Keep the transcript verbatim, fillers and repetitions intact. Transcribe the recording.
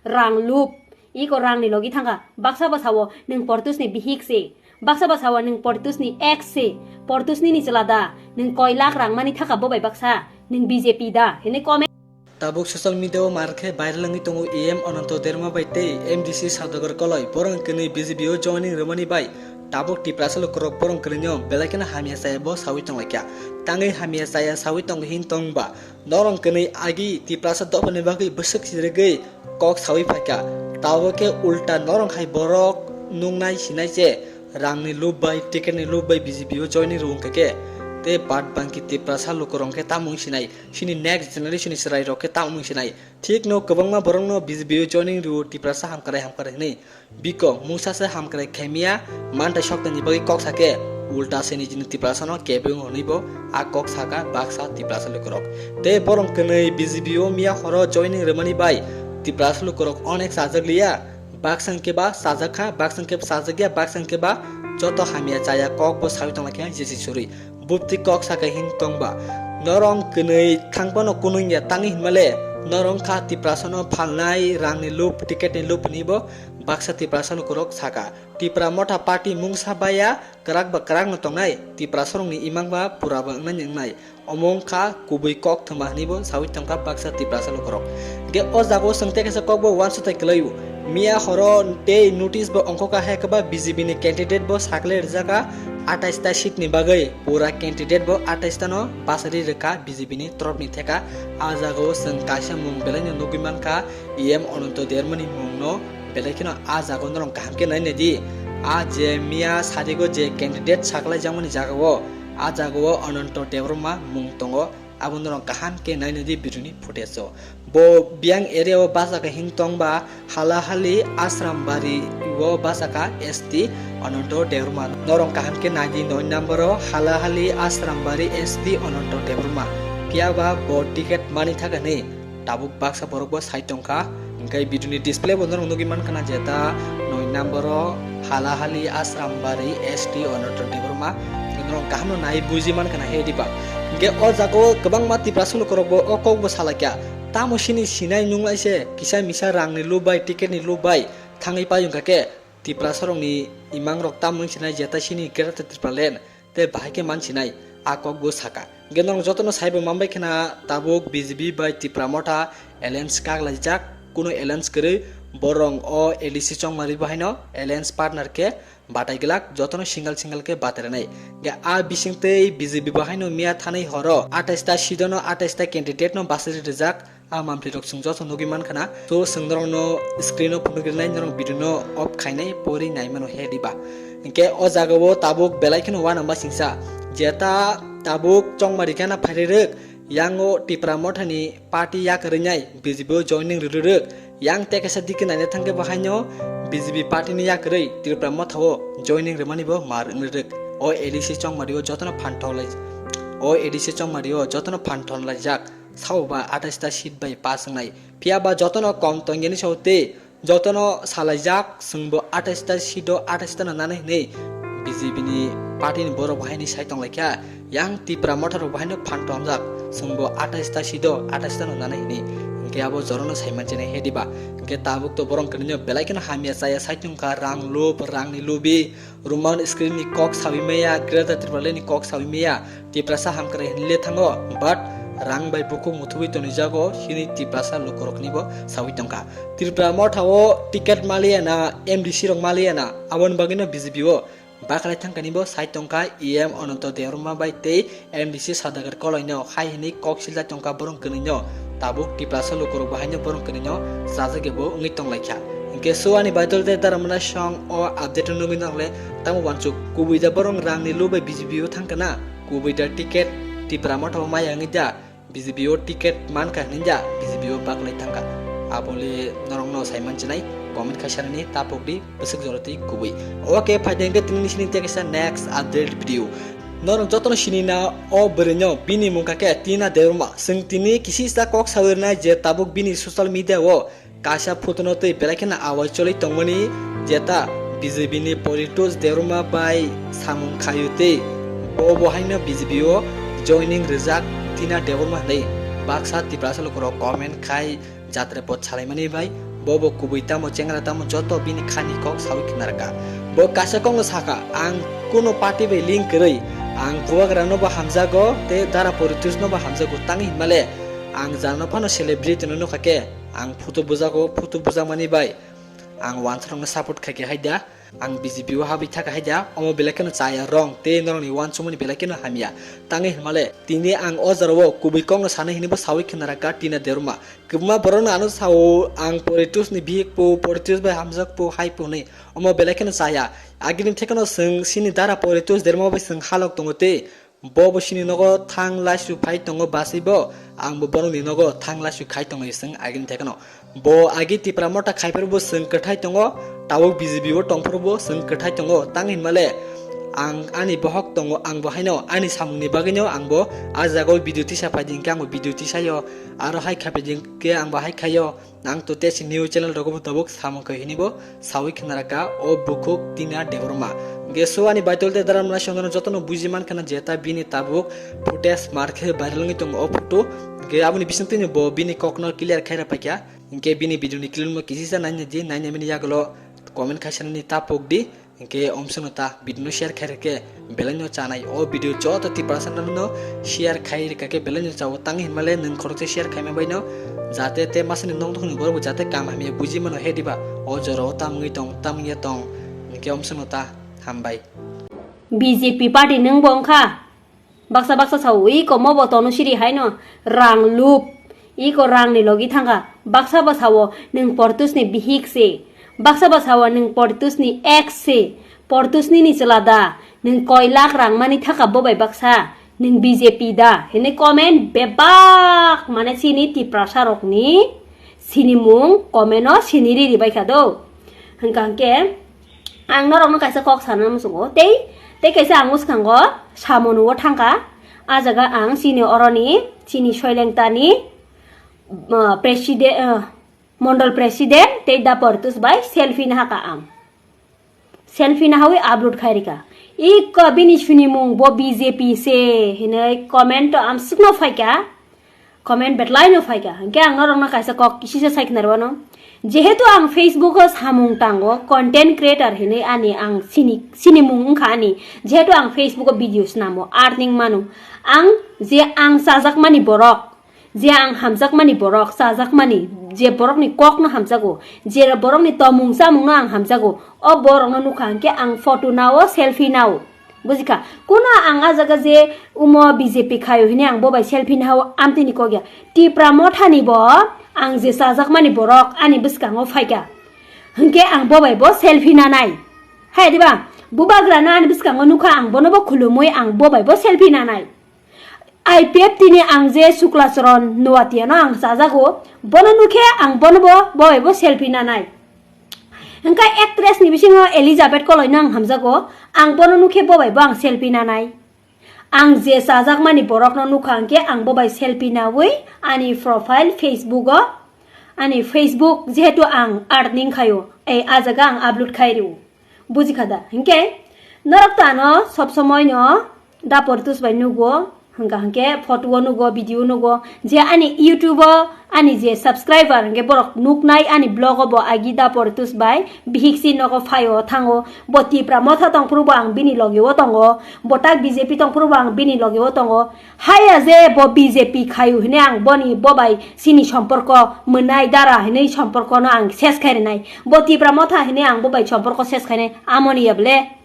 Rang lup, iko rangni logi thangkha. Baksa ba sao nwng Portusni bihik se, baksa ba sao nwng Portusni ex se, Portusni ni chwla da, nwng koi lakh rang mani thaka bo bai baksa, nwng B J P da, hwnwi comment. Tabuk social media o mar khe viral wngwi tongo E M Ananto Debbarma bai tei M D C Saudagar Koloi, borok kwnwi B J P o joining rwmani bai tabuk Tiprasa lukurok borok kwnwi no belai kheno hamya chaya bo sawi tonglaikha. Tangwi hamya chaya sawi tongo hin tongba. Norok kwnwi agi Tiprasa dophani bagwi bwswk sirigwi kok sawi phaikha. Tabuk khe ulta norok hai borok nungnai sinai je rangni lob bai, ticket ni lob bai B J P o joining rw wngkha khe. Tei bad bangki Tiprasa lukurok khe tamo wng sinai, chini next generation ni chwrai rok khe tamo wng sinai. Thik no kwbangma borok no B J P o joining rw Tiprasa hamkrai hamkrai hwnwi. Biko mungsa se hamkrai khaimya, mantai sokta ni bagwi kok sakhe, ulta se nijini Tiprasa no kebeng hwnwi bo a kok saka baksa Tiprasa lukurok. Tei borok kwnwi B J P o miya horo joining rwmani bai Tiprasa lukurok onek chajak liya, baksa hwnkhe ba chajak kha, baksa hwnkhe chajak ya, baksa hwnkhe ba joto hamya chaya kok bo sawi tonglaikha jesi suri. Bupti kok saka hin tongba. Norok kwnwi thangphano kunung ya tangwi hinmale, norok kha Tiprasa no phalnai rangni lob, ticket ni lob hwnwi bo baksa Tiprasa lukurok saka. Tipra Motha Party mungsa baya kwrak ba kwrak no tongnai, Tiprasa rokni imang ba pura ba wngnai wngnai. Omo wngkha kubui kok thwma hwnwi bo sawi tongkha baksa Tiprasa lukurok. Hwnkhe o jaga o chwng tei kaisa kok bo uansukthai kwlaio. Miya horo tei notice bo ongkhokha hai kwba B J P ni candidate bo sakle rwjakha atais ta seat ni bagwi. Pura candidate bo atais ta no basari rwkha B J P ni torop ni theka. A jaga o chwng kaisa mung belai no nugwi mankha, E M Ananto Debbarma ni mung no. Belai kheno a jaga o norok kaham khe nai nai di. A je miya sadigo je candidate saklai jakmani jaga o, a jaga o Ananto Debbarma mung tongo. Abo norok kaham khe nai nai di video ni footage o. Bo Biyang area o bachakha hin tongba Halahali Ashram Bari o bachakha S T Ananto Debbarma. Norok kaham khe nai di noi number o Halahali Ashram Bari S T Ananto Debbarma. Phiya ba bo ticket mani thaka hinwi tabuk baksa borok bo sai tongkha. Hwnkhe video ni display bo norok nugwi mankha na je ta noi number o Halahali Ashram Bari S T Ananto Debbarma. Norok kaham no nai buji mankha na he diba. Hwnkhe o jaga o kwbangma Tiprasa lukurok bo o kok bo salaikha. Tamo sini sinai nunglai se kisa misa rang ni lob bai, ticket ni lob bai thangwi pai wngkha khe Tiprasa rok ni imang rok tamo wng sinai je ta sini Greater Tipraland tei bahai khe man sinai, a kok bo saka. Hwnkhe norok jotono saibo manbai khena tabuk B J P bai Tipra Motha alliance kaklaijak, kuno alliance kwrwi borok o A D C chongmari bo haino alliance partner khe batai glak, jotono single single khe batai rwnai. Hwnkhe a bising tei B J P bo haino miya thanai horo atais ta seat no atais ta candidate no basari rwjak. A mampli rok chwng joto nugwi mankha na. So chwng norok no screen o phunuk rinai, norok video no off khainai, pori nai mano he diba. Hwnkhe o jaga o tabuk belai kheno uanama singsa. Jeta tabuk chongmari gana phairwi rwk, yang o Tipra Motha ni party yakarwi nai B J P o joining rwrwi rwk. Yang tei kaisa dike naina thangkhe bo haino B J P party ni yakarwi Tipra Motha o joining rwmani bo mar wngwi rwk. O A D C chongmari o jotono phan thok lai, o A D C chongmari o jotono phan thok laijak. Sao ba atais ta seat bai pass wngnai. Phiya ba jotono kom tongyani sao tei jotono salaijak, chwngbo atais ta seat o atais ta no nanai hwnwi B J P ni party ni borok bo haino sai tonglaikha. Yang Tipra Motha rok bo haino phan tomjak, chwngbo atais ta seat o atais ta no nanai hwnwi. Hwnkhe abo jorono sai manchini he diba. Hwnkhe tabuk to borok kwrwino belai kheno hamya chaya sai tongkha, rang lob, rangni lobi. Roman screen ni kok sawi maya, Greater Tipraland ni kok sawi maya, Tiprasa hamkrai hinwi le thango, but rang bai bukhuk muthubwi tonijago, hini Tiprasa lukurokni bo sawi tongkha. Tipra Motha o ticket maliya na, M D C rok maliya na, aboni bagwino B J P o baklai thangkani bo sai tongkha E M Ananto Debbarma bai tei M D C Saudagar Koloi no hai hinwi kok siljak tongkha borok kwnwi no. Tabuk Tiprasa lukurok bo haino borok kwnwi no chajak ebo wngwi tonglaikha. Hwnkhe so ani baidol tei daramana song o update o nugwi nangle tamo wansuk kubui da borok rang ni lobai B J P o thangkha na, kubui da ticket Tipra Motha o maya wngwi da B J P o ticket mankha hinwi da B J P o baklai thangkha. Abole norok no sai manchilai comment khaisa nini tapok di. Bwswk jora tei kubui. Oke, phaidi hwnkhe tini sini tei kaisa next update video. Norok jotono sini na o bwrwino, bini mung kha khe Tina Debbarma. Chwng tini kisisa kok sawi rwnai je tabuk bini social media o kaisa photo no twi belai kheno awai choli tongmani, jeta B J P ni Politus Debbarma bai samung khaio tei bo bo haino B J P o joining rwjak Tina Debbarma hinwi baksa Tiprasa lukurok comment khai. Jatra pot salaimani bai Bo bo kubui tamo chengra tamo joto bini khani kok sawi khna rwkha. Bo kaisa kokno sakha, "Ang kuno party bai link kwrwi, ang bubagrano bo hamjago tei Dara Poritusno bo hamjago, tangwi hinmale ang jano phano celebrity no nukha khe, ang photo bujago, photo bujakmani bai ang wansarokno support khaikhe haida." Ang B J P o habwi thaka hai da, omo belai kheno chaya wrong tei norokni uansukmani belai kheno hamya. Tangwi hinmale, tini ang o jorao kubui kokno sanai hinwi bo sawi khna rwkha Tina Debbarma. Kwbangma borokno ano sao, "Ang Poritusni bihik po, Poritus bai hamjak po, hai po" hinwi. Omo belai kheno chaya. Agini thekheno chwng chini dara Poritus Debbarma bai chwng halok tongo tei Bo bo chini nogo thang laisu phai tongo basi bo, ang bo borokni nogo thang laisu khai tongo, chwng agini thekheno. Bo agi Tipra Motha khai phuru bo chwng kwthai tongo, tabuk B J P o tong phuru bo chwng kwthai tongo, tang hinmale ang ani bohok tongo, ang bo haino ani samungni bagwino ang bo ah jagao video tisa phai di hinkhe ang bo video tisaio, aro hai khai phai di hinkhe ang bo hai khaio. Ang to tesi new channel rogo bo tabuk samung khe hini bo sawi khna raka o bukhuk Tina Debbarma. Hwnkhe so ani baitol tei daram naisong jotono buji man khna je ta bini tabuk footage mar khe viral wngwi tongo o photo. Hwnkhe aboni bisingtwi bo bini kokno clear khai rw paikha. Hwnkhe bini video ni clip no kisisa naina di, naina mini yagulo comment khai sanani ta pok di. Hwnkhe omswkno ta video no share khai rwkhe belai no chanai. O video joto Tiprasa no share khai rwkha khe belai no chao, tang hinmale nwng khoroksa share khaima bai no jate te masani nong dokhni borok bo jate kam hamya buji mano he diba. O jora o tamungwi tong, tamungya tong. Hwnkhe omswkno ta hambai. B J P party nwng bo wngkha? Baksa baksa sao, iko mobo Tanusiri haino rang lup, iko rangni logi thangkha. Baksa ba sao nwng Portusni bihik se, baksa ba sao nwng Portusni ex se, Portusnini chwla da, nwng koi lakh rang mani thaka bo bai baksa, nwng B J P da, hinwi comment bebak mane chini Tiprasa rokni sinimung comment o siniri ribaikha do. Hwnkha hwnkhe, Ang norokno kaisa kok sana muchungo. Tei, tei kaisa ang bwskango samonuo thangkha. Ah jaga ang chini oroni, chini Soilengtani, ah, preside-, ah, mondol president tei da Portus bai selfie nahaka ang. Selfie nahawi upload khai rika. Iko bini sinimung bo B J P se hinwi comment o amsukno phaikha. Comment betlaino phaikha, hwnkhe ang norokno kaisa kok kisisa sai khna rwano. Jehetu ang Facebook o samung tango, content creator hinwi ani ang sini, sinimung wngkha ani. Jehetu ang Facebook o video snamo, earning mano. Ang je ang chajakmani borok, je ang hamjakmani borok, chajakmani, je borokni kokno hamjago, je borokni tomung chamungno ang hamjago, o borokno nukha hwnkhe ang photo nao, selfie nao. Bujikha, kuno ang ah jaga je umo B J P khaio hinwi ang bo bai selfie nahao amtwini kok ya. Tipra Mothani bo ang je chajakmani borok ani bwskango phaikha. Hwnkhe ang bo bai bo selfie nanai. Hai diba? Bubagrano ani bwskango nukha ang bono bo khulumwi ang bo bai bo selfie nanai. I P F T ni ang je Sukla Charan Noatia no ang chajago, bono nukhe ang bono bo, bo bai bo selfie nanai. Hwnkhe actress ni bisingo Elizabeth Koloi no ang hamjago, ang bono nukhe bo bai bo ang selfie nanai. Ang je chajakmani borok no nukha hwnkhe ang bo bai selfie nawi ani profile Facebook o, ani Facebook jehetu ang earning khaio, ei ah jaga ang upload khai rwo. Bujikha da? Hinkhe norok to ano sob somoi no da Portus bai nugo, hwnkha hinkhe photo o nugo, video o nugo, je ani YouTube o ani je subscriber hinkhe borok nuknai ani vlog o bo agi da Portus bai bihik si nogo phaio thango, bo Tipra Motha tongphuru bo ang bini loge o tongo, bo tak B J P tongphuru bo ang bini loge o tongo, Haya je bo B J P khayu hinwi ang boni bo bai chini somporko mwnai dara hinwi somporkono ang ses khai rwnai. Bo Tipra Motha hinwi ang bo bai somporko ses khainai amoni ya bole?